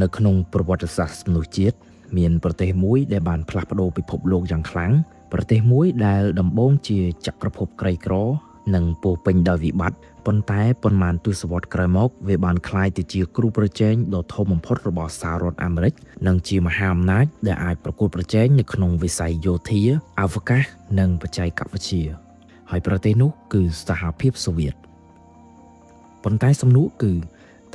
នៅក្នុងប្រវត្តិសាស្ត្រមនុស្សជាតិមានប្រទេសមួយដែលបានផ្លាស់ប្ដូរពិភពលោកយ៉ាងខ្លាំងប្រទេសមួយដែលដំបូងជាចក្រភពក្រីក្រនិងពោរពេញដោយវិបត្តិប៉ុន្តែប៉ុន្មានទសវត្សរ៍ក្រោយមកវាបានក្លាយទៅជាគ្រូប្រជែងដ៏ធំបំផុតរបស់សហរដ្ឋអាមេរិកនិងជាមហាអំណាចដែលអាចប្រកួតប្រជែងនៅក្នុងវិស័យយោធាអវកាសនិងបច្ចេកវិទ្យាហើយប្រទេសនោះគឺសហភាពសូវៀតប៉ុន្តែសំណួរគឺ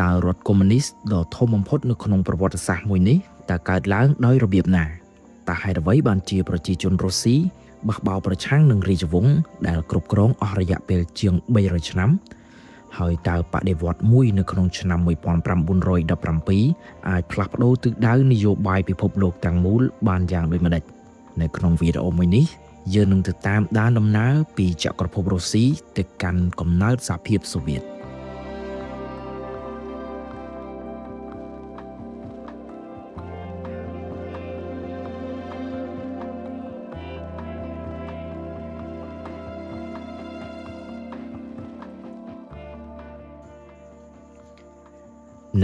តើរដ្ឋកុម្មុយនីសដ៏ធំបំផុតនៅក្នុងប្រវត្តិសាស្ត្រមួយនេះតើកើតឡើងដោយរបៀបណាតើហេតុអ្វីបានជាប្រជាជនរុស្ស៊ីបះបោរប្រឆាំងនឹងរាជវង្សដែលគ្រប់គ្រងអស់រយៈពេលជាង300ឆ្នាំហើយតើបដិវត្តន៍មួយនៅក្នុងឆ្នាំ1917អាចផ្លាស់ប្ដូរទិសដៅនយោបាយពិភពលោកទាំងមូលបានយ៉ាងដូចម្តេចនៅក្នុងវីដេអូមួយនេះយើងនឹងទៅតាមដានដំណើរពីចក្រភពរុស្ស៊ីទៅកាន់កំណើតសហភាពសូវៀត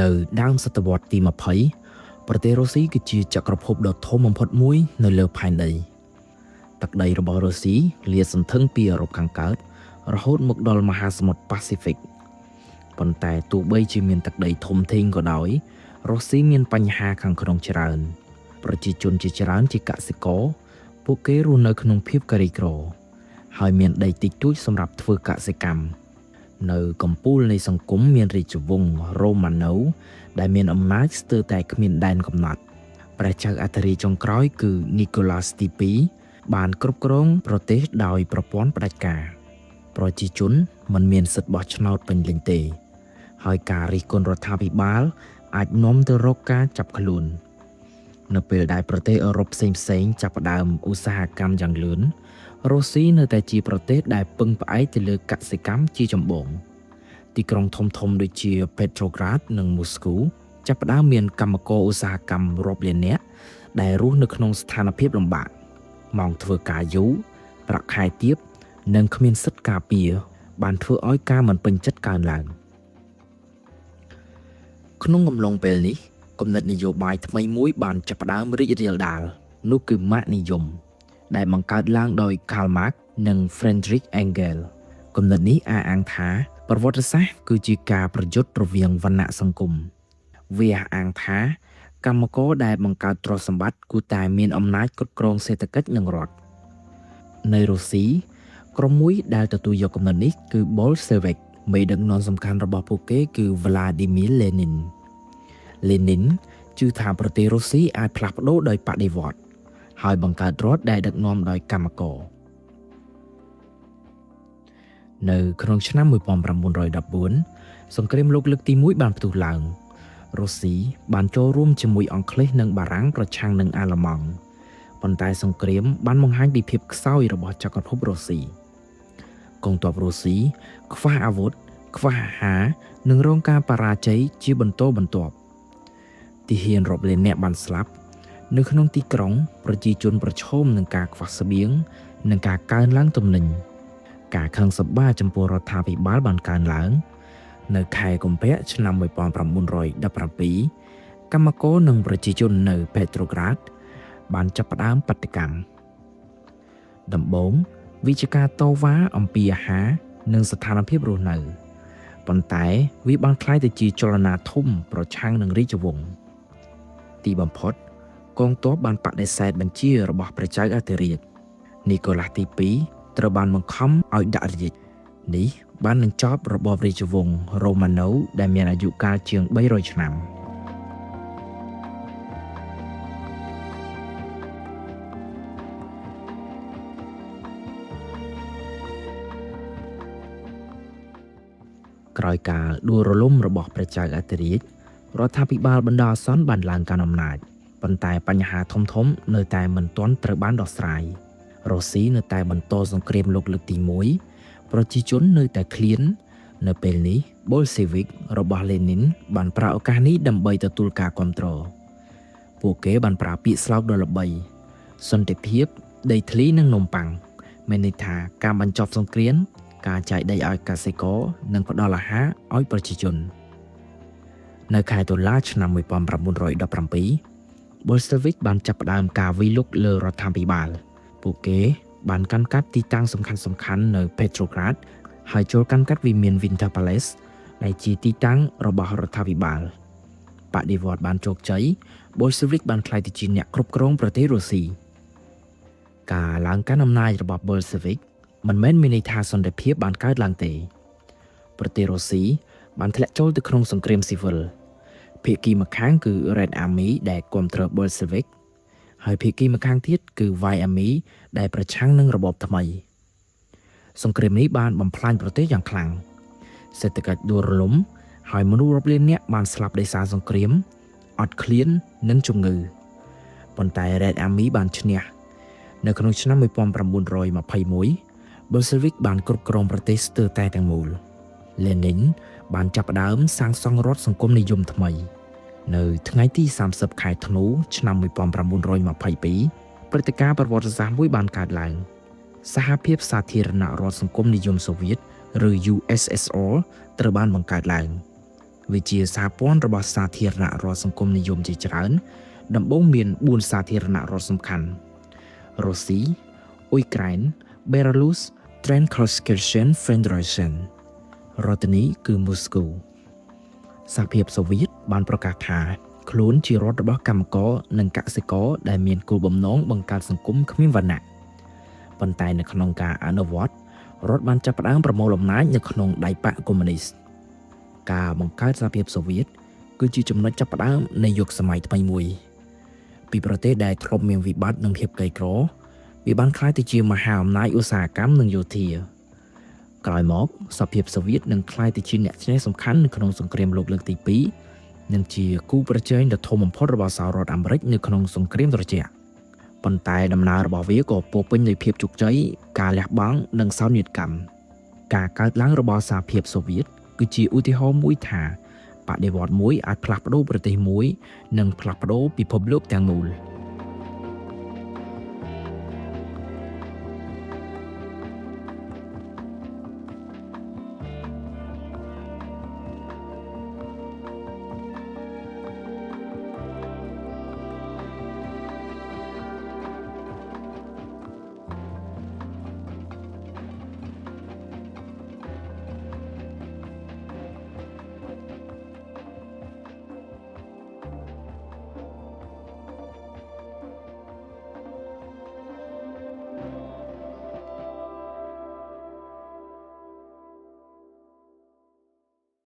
នៅដើមសតវត្សទី20ប្រទេសរុស្ស៊ីគឺជាចក្រភពដ៏ធំបំផុតមួយនៅលើផែនដីទឹកដីរបស់រុស្ស៊ីលាតសន្ធឹងពីអឺរ៉ុបខាងកើតរហូតមកដល់មហាសមុទ្រប៉ាស៊ីហ្វិកប៉ុន្តែទោះបីជាមានទឹកដីធំធេងក៏ដោយរុស្ស៊ីមានបញ្ហាខាងក្នុងច្រើនប្រជាជនជាច្រើនជាកសិករពួកគេរស់នៅក្នុងភាពក្រីក្រហើយមានដីតិចតួចសម្រាប់ធ្វើកសិកម្មនៅកំពូលនៃសង្គមមានរាជវង្សរ៉ូម៉ាណូវដែលមានអំណាចស្ទើរតែគ្មានដែនកំណត់ព្រះចៅអធិរាជចុងក្រោយគឺនីកូឡាសទី2បានគ្រប់គ្រងប្រទេសដោយប្រព័ន្ធផ្ដាច់ការប្រជាជនមិនមានសិទ្ធិបោះឆ្នោតពេញលេញទេហើយការរិះគន់រដ្ឋាភិបាលអាចនាំទៅរកការចាប់ខ្លួននៅពេលដែលប្រទេសអឺរ៉ុបផ្សេងៗចាប់ផ្ដើមឧស្សាហកម្មយ៉ាងលឿនរុស្ស៊ីនៅតែជាប្រទេសដែលពឹងផ្អែកទៅលើកសិកម្មជាចម្បងទីក្រុងធំៗដូចជា Petrograd និង Moscow ចាប់ផ្ដើមមានកម្មករឧស្សាហកម្មរាប់លាននាក់ដែលរស់នៅក្នុងស្ថានភាពលំបាកម៉ោងធ្វើការយូរប្រាក់ខែទាបនិងគ្មានសិទ្ធិការពារបានធ្វើឲ្យការមិនពេញចិត្តកើនឡើងក្នុងកំឡុងពេលនេះគំនិតនយោបាយថ្មីមួយបានចាប់ផ្ដើមរីករាលដាលនោះគឺម៉ាកនិយមដែលបង្កើតឡើងដោយ Karl Marx និង Friedrich Engels គំនិតនេះអះអាងថាប្រវត្តិសាស្ត្រគឺជាការប្រយុទ្ធរវាងវណ្ណៈសង្គមវាអះអាងថាកម្មករដែលបង្កើតទ្រព្យសម្បត្តិគួរតែមានអំណាចគ្រប់គ្រងសេដ្ឋកិច្ចនិងរដ្ឋនៅរុស្ស៊ីក្រុមមួយដែលទទួលយកគំនិតនេះគឺ Bolshevik មេដឹកនាំសំខាន់របស់ពួកគេគឺ Vladimir Lenin Lenin ជឿថាប្រទេសរុស្ស៊ីអាចផ្លាស់ប្ដូរដោយបដិវត្តន៍ហើយបង្កើតរដ្ឋដែលដឹកនាំដោយកម្មករនៅក្នុងឆ្នាំ1914សង្គ្រាមលោកលើកទី1បានផ្ទុះឡើងរុស្ស៊ីបានចូលរួមជាមួយអង់គ្លេសនិងបារាំងប្រឆាំងនឹងអាល្លឺម៉ង់ប៉ុន្តែសង្គ្រាមបានបង្ហាញពីភាពខ្សោយរបស់ចក្រភពរុស្ស៊ីកងទ័ពរុស្ស៊ីខ្វះអាវុធខ្វះអាហារនិងរងការបរាជ័យជាបន្តបន្ទាប់ទាហានរាប់លាននាក់បានស្លាប់នៅក្នុងទីក្រុងប្រជាជនប្រឈមនឹងការខ្វះស្បៀងនិងការកើនឡើងទំនិញការខឹងសម្បាចំពោះរដ្ឋាភិបាលបានកើនឡើងនៅខែកុម្ភៈឆ្នាំ1917កម្មករនិងប្រជាជននៅ Petrograd បានចាប់ផ្ដើមបាតុកម្មដំបូងវាជាការតវ៉ាអំពីអាហារនិងស្ថានភាពរស់នៅប៉ុន្តែវាបានក្លាយទៅជាចលនាធំប្រឆាំងនឹងរាជវង្សទីបំផុតកងទ័ពបានបដិសេធបញ្ជារបស់ព្រះចៅអធិរាជនីកូឡាសទី2ត្រូវបានបង្ខំឲ្យដាក់រាជនេះបានបញ្ចប់របបរាជវង្សរ៉ូម៉ាណូវដែលមានអាយុកាលជាង300ឆ្នាំក្រោយការដួលរលំរបស់ព្រះចៅអធិរាជរដ្ឋាភិបាលបណ្ដោះអាសន្នបានឡើងកាន់អំណាចប៉ុន្តែបញ្ហាធំៗនៅតែមិនទាន់ត្រូវបានដោះស្រាយរុស្ស៊ីនៅតែបន្តសង្គ្រាមលោកលើកទី1ប្រជាជននៅតែឃ្លាននៅពេលនេះ Bolshevik របស់ Lenin បានប្រើឱកាសនេះដើម្បីទទួលការគាំទ្រពួកគេបានប្រើពាក្យស្លោកដ៏ល្បីសន្តិភាពដីធ្លីនិងនំប៉័ងមានន័យថាការបញ្ចប់សង្គ្រាមការចែកដីឲ្យកសិករនិងផ្ដល់អាហារឲ្យប្រជាជន នៅខែតុលាឆ្នាំ1917 Bolshevik បានចាប់ផ្ដើមការវាយលុកលើរដ្ឋាភិបាលពួកគេបានកាន់កាប់ទីតាំងសំខាន់ៗនៅ Petrograd ហើយចូលកាន់កាប់វិមាន Winter Palace ដែលជាទីតាំងរបស់រដ្ឋាភិបាលបដិវត្តន៍បានជោគជ័យ Bolshevik បានក្លាយទៅជាអ្នកគ្រប់គ្រងប្រទេសរុស្ស៊ីការឡើងកាន់អំណាចរបស់ Bolshevik មិនមែនមានន័យថាសន្តិភាពបានកើតឡើងទេប្រទេសរុស្ស៊ីបានធ្លាក់ចូលទៅក្នុងសង្គ្រាមស៊ីវិលភាគីម្ខាងគឺ Red Army ដែលគាំទ្រ Bolshevik ហើយភាគីម្ខាងទៀតគឺ White Army ដែលប្រឆាំងនឹងរបបថ្មីសង្គ្រាមនេះបានបំផ្លាញប្រទេសយ៉ាងខ្លាំងសេដ្ឋកិច្ចដួលរលំហើយមនុស្សរាប់លាននាក់បានស្លាប់ដោយសារសង្គ្រាមអត់ឃ្លាននិងជំងឺប៉ុន្តែ Red Army បានឈ្នះនៅក្នុងឆ្នាំ1921 Bolshevik បានគ្រប់គ្រងប្រទេសស្ទើរតែទាំងមូល Lenin បានចាប់ផ្ដើមសាងសង់រដ្ឋសង្គមនិយមថ្មីនៅថ្ងៃទី30ខែធ្នូឆ្នាំ1922ព្រឹត្តិការណ៍ប្រវត្តិសាស្ត្រមួយបានកើតឡើងសហភាពសាធារណរដ្ឋសង្គមនិយមសូវៀតឬ USSR ត្រូវបានបង្កើតឡើងវាជាសហព័ន្ធរបស់សាធារណរដ្ឋសង្គមនិយមជាច្រើនដំបូងមាន4សាធារណរដ្ឋសំខាន់រុស្ស៊ីអ៊ុយក្រែនបេឡារុស Transcaucasian Federation រដ្ឋធានីគឺមូស្គូសហភាពសូវៀតបានប្រកាសថាខ្លួនជារដ្ឋរបស់កម្មករនិងកសិករដែលមានគោលបំណងបង្កើតសង្គមគ្មានវណ្ណៈប៉ុន្តែនៅក្នុងការអនុវត្តរដ្ឋបានចាប់ផ្ដើមប្រមូលអំណាចនៅក្នុងដៃបក្សកុម្មុយនីសការបង្កើតសហភាពសូវៀតគឺជាចំណុចចាប់ផ្ដើមនៃយុគសម័យថ្មីមួយពីប្រទេសដែលធ្លាប់មានវិបត្តិនិងភាពក្រីក្រវាបានក្លាយទៅជាមហាអំណាចឧស្សាហកម្មនិងយោធាក្រោយមកសហភាពសូវៀតនឹងក្លាយទៅជាអ្នកឈ្នះសំខាន់នៅក្នុងសង្គ្រាមលោកលើកទី2និងជាគូប្រជែងដ៏ធំបំផុតរបស់សហរដ្ឋអាមេរិកនៅក្នុងសង្គ្រាមត្រជាក់ប៉ុន្តែដំណើររបស់វាក៏ពោរពេញដោយភាពជោគជ័យការលះបង់និងសោកនាដកម្មការកើតឡើងរបស់សហភាពសូវៀតគឺជាឧទាហរណ៍មួយថាបដិវត្តន៍មួយអាចផ្លាស់ប្ដូរប្រទេសមួយនិងផ្លាស់ប្ដូរពិភពលោកទាំងមូល។